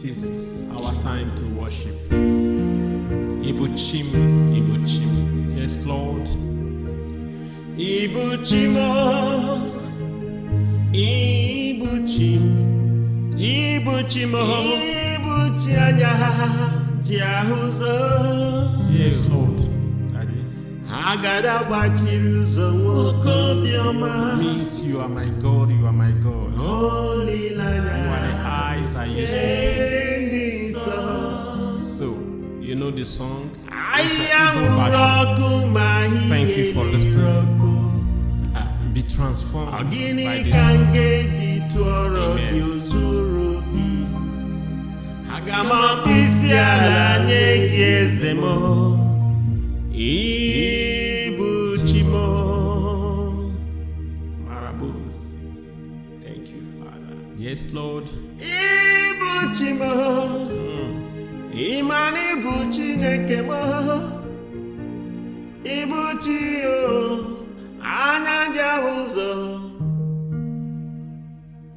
It is our time to worship. Ị bụ chi m, ị bụ chi m. Yes, Lord. Ị bụ chi m, ị bụ chi m, ị bụ chi m, Ị bụ chi anya ji ahụ ụzọ. Yes, Lord. Daddy. Agada gbachiri ụzọ, nwoke obiọma. Means you are my God, you are my God. You Olileanya are the eyes I used to see. ndị nsọ. So, you know the song? Ahịhịa It's the Igbo nwụrụ version. ọkụ ma Thank you for ihe listening. ọkụ. Be transformed Ọ gịnị by this ka m song. ga-eji tụọrọ Amen. gị ozuru gị? Aga m akpụ isi ala nye gị, eze m. Ị bụ chi m. Marabos. Thank you, Father. Yes, Lord. Ị bụ chi m. Ị ma na ị bụ Chineke m. Ị bụ chi o, anya ji ahụ ụzọ.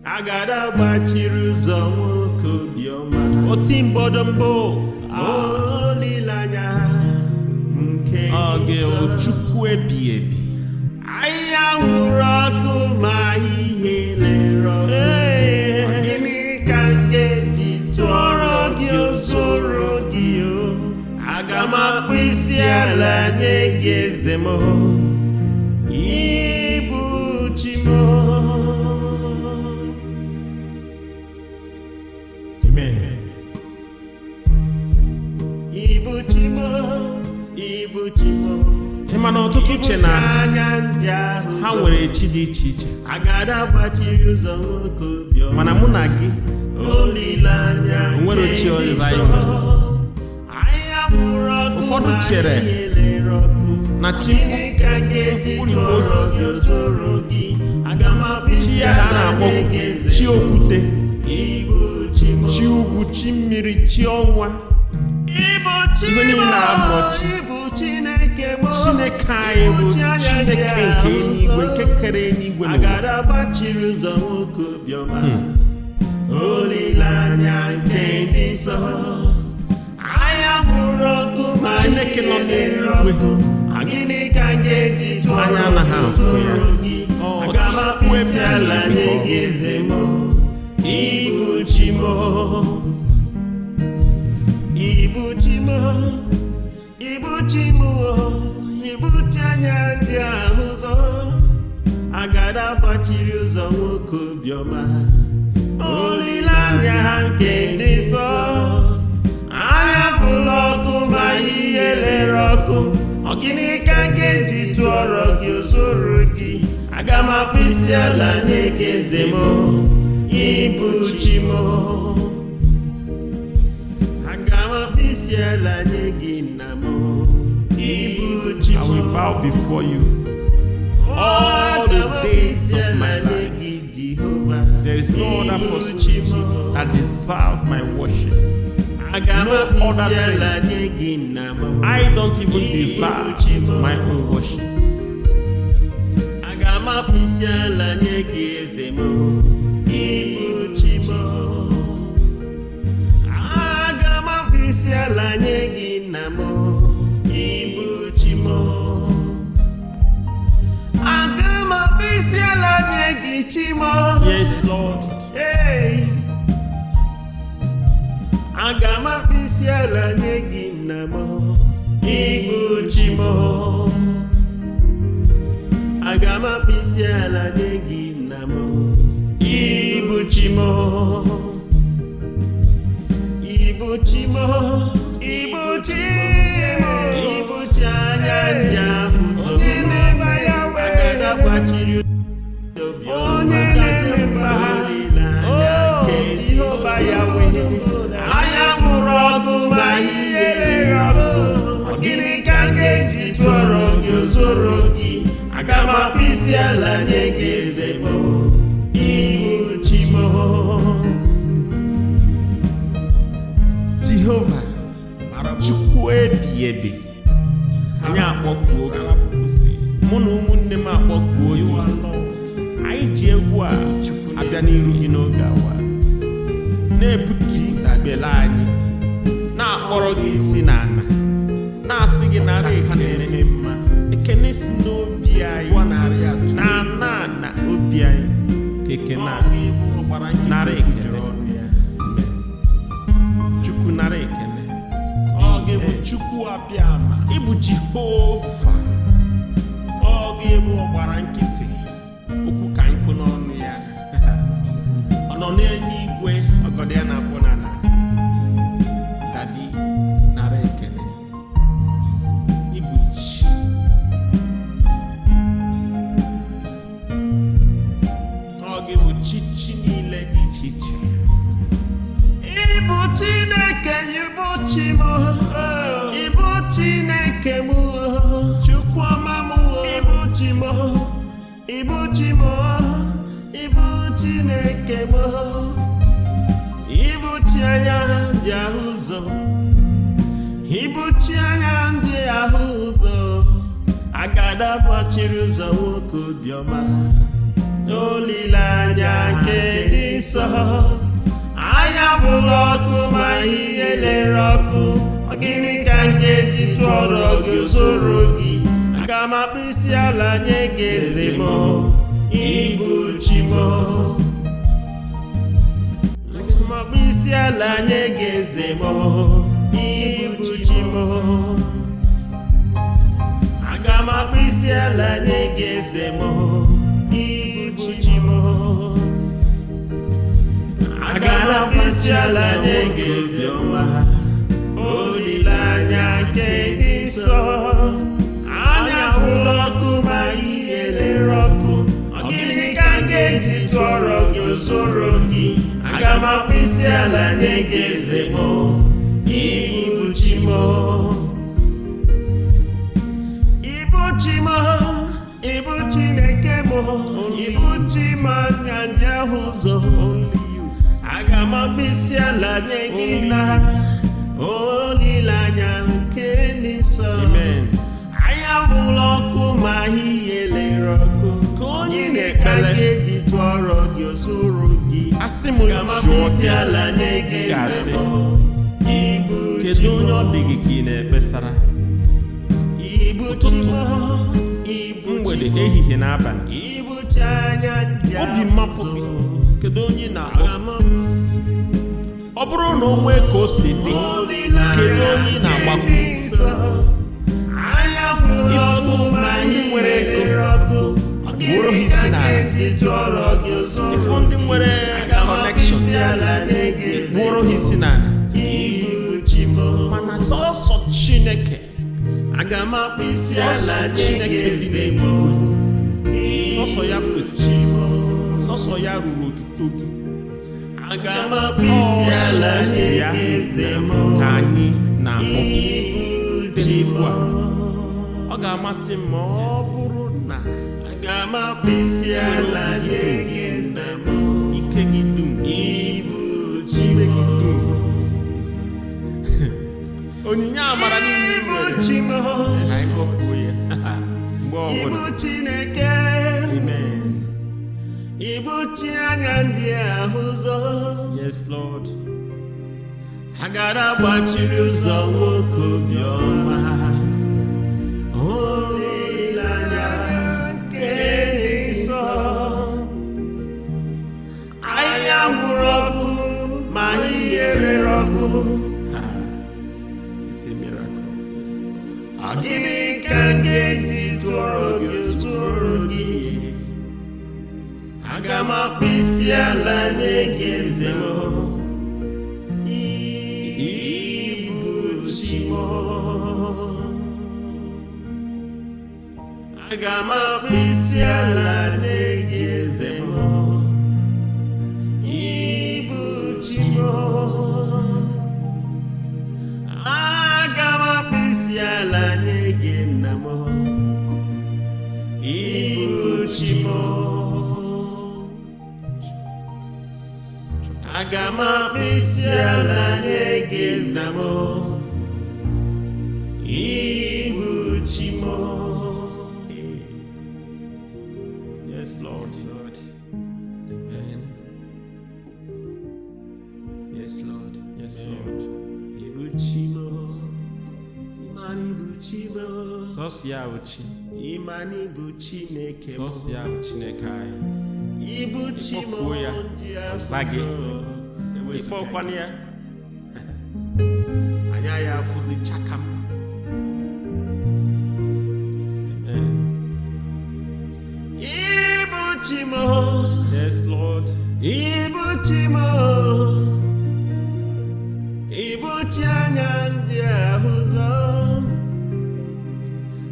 Agada gbachiri ụzọ, nwoke obiọma. Oti mbodombo. Olileanya nke Ọ nsọ. Chukwu ebi ebi. Ahịhịa nwụrụ ọkụ ma ihe lere ọkụ. Ọ gịnị ka m ga-eji tụọrọ gị ozuru gị o? Aga m akpụ isi ala nye gị, eze m. Ị bụ chi m. Amen. Ị bụ chi m. Ị bụ chi m. Ị ma na ọtụtụ che na anya ndị ahụ ha nwere chi dị iche iche. Agada gbachiri ụzọ, nwoke obiọma. Mana mụ na gị, Olileanya o nwere nke chi ndị ọzọ anyị nsọ. nwere. Ahịhịa nwụrụ ọkụ Ụfọdụ ma chere ihe lere ọkụ. na chi Gịnị ka m ga-eji mkpụrụ tụọrọ osisi. gị ozuru gị? Aga m akpụ Chi isi ya ha ala na-akpọ nye gị, eze chi m. okwute, Ị bụ chi m. chi ugwu, chi mmiri, chi ọnwa. Ị bụ chi Ife niile m. na-abụrọ chi. Ị bụ Chineke m. Chineke anyị bụ Ị bụ chi anya Chineke ji nke ahụ eluigwe ụzọ. nke kere eluigwe na ụwa. Agada gbachiri ụzọ, nwoke obiọma. Olileanya nke ndị nsọ. Anya hụrụ ọkụ ma Chineke nọ ihe lere n'eluigwe. ọkụ. Gịnị ka m ga-eji tụọrọ Anya anaghị gị afụ ya. ozuru gị? Ọ Aga m akpụ Chukwu isi ala ebighị nye ebi ka ọ gị, eze m. Ị bụ chi m. Ị bụ chi m. Ị bụ chi m. Ị bụ chi anya ndị ahụ ụzọ. Agada gbachiri ụzọ, nwoke obiọma. Olileanya nke ndị nsọ. Anya fụrụ ọkụ ma ihe lere ọkụ. Ọ gịnị ka m ga-eji tụọrọ gị ozuru gị? Aga m akpụ isi ala nye gị, eze m. Ị bụ chi m. Aga m akpụ isi ala nye gị, nna m. Ị bụ chi I m. will bow before you all the days of my life. There is no other person that deserves my worship. No other thing. I don't even deserve my own worship. Aga m akpụ isi ala nye gị, eze m. Ị bụ chi m. Aga m akpụ isi ala nye gị, nna m. Ị bụ chi m. Aga m akpụ isi ala nye gị, chi m. Yes, Lord. Hey! Aga m akpụ isi ala nye gị, nna m. Ị bụ chi m. Aga m akpụ isi ala nye gị, nna m. Ị bụ chi m. Ị bụ chi m. Ị bụ chi m. Ị bụ chi anya ndị ahụ ụzọ. Agada gbachiri onye na-eme mma. Oh, Jehova Yahweh. Anya nwụrụ ọkụ ma ihe lere ọkụ. Ọ gịnị ka m ga-eji tụọrọ gị ozuru gị? Aga m akpụ isi ala nye gị, eze m. Ị bụ chi m. Jehova, Chukwu ebi ebi. Anyị akpọkuo gị. Mụ na ụmụnne m akpọkuo gị. Anyị ji egwu a abịa n'iru gị n'oge awa. Na-ebutu ikpere. na-akpọrọ gị isi n'ala, na-asị gị nara ekene. Ekene si n'obi anyị, na ana na obi anyị ka ekene asị. Nara ekene. Chukwu, nara ekene. Ọ gị bụ Chukwu Abịama. Ịbụ Jehova. Ọ gị bụ ọgbara nkịtị, okwu ka nkụ n'ọnụ ya. Ọ nọ n'eluigwe, ọgọdọ ya na-akpọ n'ala. Daddy, nara ekene. Ịbụ Chi. Ọ gị bụ chi chi niile dị iche iche. Ịbụ Chineke, ịbụ Chi m, ịbụ Chineke m, Chukwu ọma m, ịbụ Chi m, ịbụ Chi m, ịbụ Chineke m, ịbụ Chi anya ndị ahụ ụzọ, ịbụ Chi anya ndị ahụ ụzọ, agada gbachiri ụzọ, nwoke obiọma, olileanya nke dị nsọ. Anya bụrụ ọkụ ma ihe lere ọkụ, ọ gịnị ka m ga-eji tụọrọ gị zoro gị? Aga m akpụ isi ala nye gị, eze m, ịbụ Chi m. Aga m akpụ isi ala nye gị, eze m, ịbụ Chi m. Aga m akpụ isi ala nye gị, eze m, ịbụ Chi m. Aga m akpụ isi ala nye gị, eze ọma, olileanya nke dị nsọ. Anya hụrụ ọkụ ma ihe lere ọkụ, ọ gịnị ka m ga-eji tụọrọ gị zoro gị? Aga m akpụ isi ala nye gị, eze m, ịbụ Chi m. Ịbụ Chi m, ịbụ Chineke m, ịbụ Chi m, anya ndị ahụ ụzọ. Aga m akpụ isi ala nye gị na olileanya nke dị nsọ. Amen. Anya hụrụ ọkụ ma ihe lere ọkụ, Ka onye gịnị ka m na-ekpele. ga-eji tụọrọ gị zoro gị? Asị m Aga m akpụ jụọ isi gị, ala nye gị, ị ga-asị, eze m, ịbụ kedu Chi m. onye ọ dị gị ka ị na-ekpesara? Ịbụ Chi Ụtụtụ, m, ịbụ mgbede, Chi m, ehihie na abalị. ịbụ Chi anya ndị Obi ahụ mmapụ gị, ụzọ. kedu onye ị na-akpọ? Aga m Ọ bụrụ na o nwee ka o si dị, kedu onye ị na-agbakwu? Anya hụrụ Ifu ọkụ ma ndị ihe nwere ego, lere ọkụ, gbuoro ha isi n'ala. Ifu ndị nwere connection, gbuoro ha isi n'ala. Mana sọsọ Chineke, Aga m akpụ isi sọsọ ala nye gị, Chineke bi eze m, n'eluigwe, sọsọ ya kwesịrị, sọsọ ya ruru otuto gị. Aga m akpụ isi ala Sọsọ nye ya gị, eze m, ka anyị na-akpọ ịbụ site Chi m. n'egwu a. Ọ ga-amasị m ma ọ bụrụ na Aga m akpụ isi ala nye gị, eze m, ike gị dum, ịbụ Chi ume m. gị dum, onyinye amara niile ị Ịbụ nwere, Chi m, ka anyị kpọkuo ya mgbe ọbụla. ịbụ Chineke, Amen. ịbụ Chi anya ndị ahụ ụzọ. Yes, Lord. Agara gbachiri ụzọ, nwoke obiọma, olileanya nke dị nsọ. Anya hụrụ ọkụ ma ihe rere ọkụ, It's a miracle. Yes. Ọ gịnị ka m ga-eji tụọrọ gị zụrụ gị? Aga m akpụ isi ala nye gị, eze m, ịbụ Chi m. Aga m akpụ isi ala nye gị, eze m, ịbụ Chi m. Aga m akpụ isi ala nye gị, nna m, ịbụ Chi m. Aga m akpụ isi ala nye gị, eze m, ịbụ Chi m. Yes, Lord. Lord. Amen. Yes, Lord. Yes, Lord. Ibu chi m. Ịmana ibu chi m. Sọsọ ya bụ chi. Ịmana ibu Chineke m. Sọsọ ya bụ Chineke anyị. Ibu chi m. Ịkpọkuo ya, Ji ọ za gị. Ewezuga Ịkpọkwana ya, anya ya afụzi chakam. Amen. Ibu chi m. Yes, Lord. Ibu chi m. Ibu chi anya ndị ahụ ụzọ.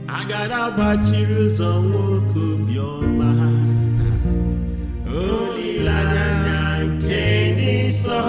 Agara gbachiri ụzọ, nwoke obiọma. Olileanya nke ndị nsọ.